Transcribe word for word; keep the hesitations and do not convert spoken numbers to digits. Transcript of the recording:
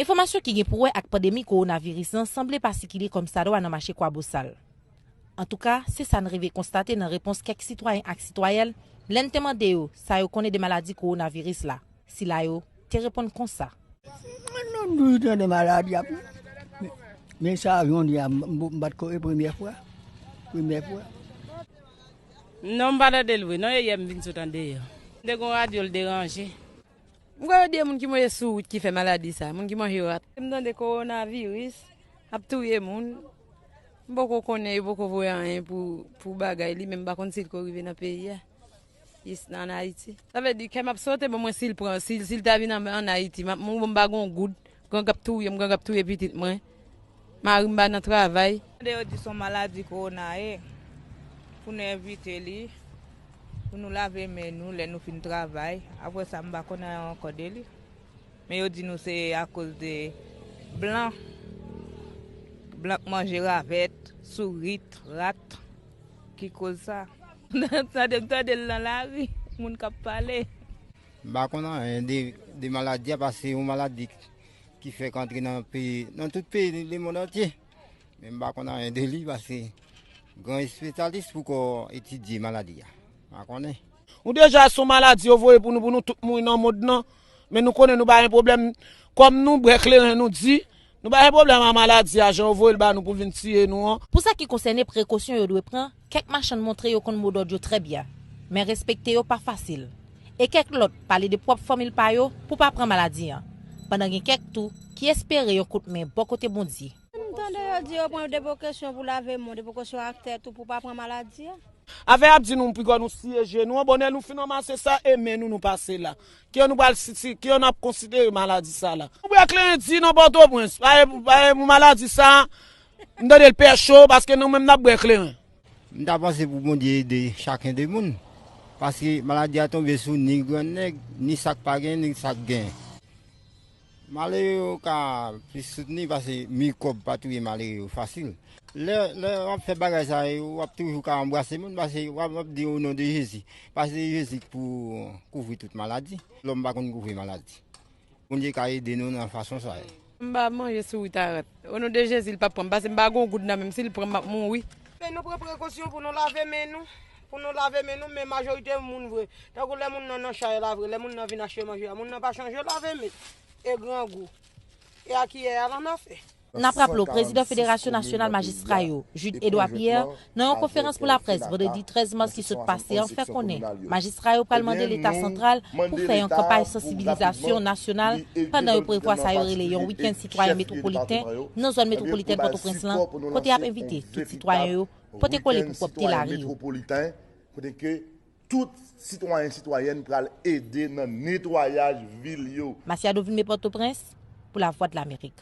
Enfòmasyon ki gen pou wè ak pandemi kowonaviris lan sanble pa sikile kòmsadwa nan mache Kwabosal. Antouka, se sa n rive konstate nan repons kèk sitwayen ak sitwayèn lè n te mande yo sa yo konnen de maladi kowonaviris la. Sila yo te reponn konsa. Mwen toujou tande maladi a, men sa jodi a m pa t ko e premyè fwa. Premyè fwa. Non, m pa tande l vre non, e yè m vin sot andeyò. M te gon radyo l deranje. M kwè yo di e moun ki manje sou wout ki fè maladi sa, moun ki manje rat. M tande kowonaviris ap touye moun. M poko konnen, yo poko voye anyen pou pou bagay li, men m pa konn si l ko rive nan peyi a. Jis nan Ayiti. Sa vle di kè m ap sote, bon mwen si l pran, si si l ta vin an, an Ayiti, m ap mouri, bon m pa gon goud. Gang ap touye m, gang ap touye pitit mwen. Mari m pa nan travay. Tande yo di se yon maladi kowona ye. Pou nou evite li, pou nou lave men nou lè nou fin travay. Apre sa m pa konn anyen ankò de li. Men yo di nou se akoz de blan. Blan k manje ravèt, sourit, rat ki koz sa. Tande m tande l nan lari, moun k ap pale. M pa konn anyen de, de maladi a, paske se yon maladi ki fèk antre nan peyi, nan tout peyi lemonn antye. Men m pa konn anyen de li, paske gen espesyalis pou ko etidye maladi a. M pa konnen. Nou deja se yon maladi yo voye pou nou, pou nou tout mouri nan mond nan. Men nou konnen nou pa gen pwoblèm. Kòm nou bwè kleren nou di, nou pa gen pwoblèm a maladi a jan yo voye l ba nou pou l vin tiye nou an. Pou sa ki konsène prekosyon yo dwe pran, kèk machann montre yo konn modòd yo trè byen. Men respekte yo pa fasil. E kèk lòt pale de pwòp fanmi l pa yo pou pa pran maladi an. Pandan gen kèk tou ki espere yon kout men bò kote Bondye. M tande yo di yo pran de prekosyon pou lave men w, de prekosyon ak tèt ou pou pa pran maladi an. Afè y ap di nou pigò nou siye je nou an, bonè nou fin ranmase sa e men nou nou pase la. Kijan nou pral siti, kijan n ap konsidere maladi sa la? Nou bwè kleren di nan Pòtoprens, pa e, pa e pou maladi sa, m tande l pè cho paske nou menm n ap bwè kleren. M ta panse pou Bondye ede chaken de moun, paske maladi a tonbe sou ni grannèg, ni sa k pa gen, ni sa k gen. Malere yo ka plis soutni paske mi kòb pa touye malere yo fasil. Lè lè w ap fè bagay sa yo, w ap toujou ka anbrase moun paske w ap w ap di o non de Jezi. Paske se Jezi k pou kouvri tout maladi. Lòm pa konn kouvri maladi. Bondye ka ede nou nan fason sa yo. M pa manje sourit a rat. O non de Jezi l p ap pran m paske m pa gon goud nan men m, si l pran m m ap mouri. Men nou pran prekosyon pou nou lave men nou. Pou nou lave men nou, men majorite moun vre. Tankou lè moun nan nan chay la vre, lè moun nan vin achte manje a, moun nan pa chanje lave men. E grangou. E a kiyè a l annafè. N ap raple w, prezidan Federasyon Nasyonal Majistra yo, Jude Edouard Pierre, nan yon konferans pou laprès vandredi trèz mas ki sot pase an, fè konnen majistra yo pral mande Leta santral pou fè yon kanpay sansibilizasyon nasyonal pandan yo prevwa sa yo rele yon wikenn sitwayen metwopoliten nan zòn metwopolitèn Pòtoprens lan, kote y ap envite tout sitwayen yo pote kole pou pwòpte lari yo. Kote ke tout sitwayen, sitwayèn pral ede nan netwayaj vil yo. Masiado Vilmé, Pòtoprens, pou Lavwadlamerik.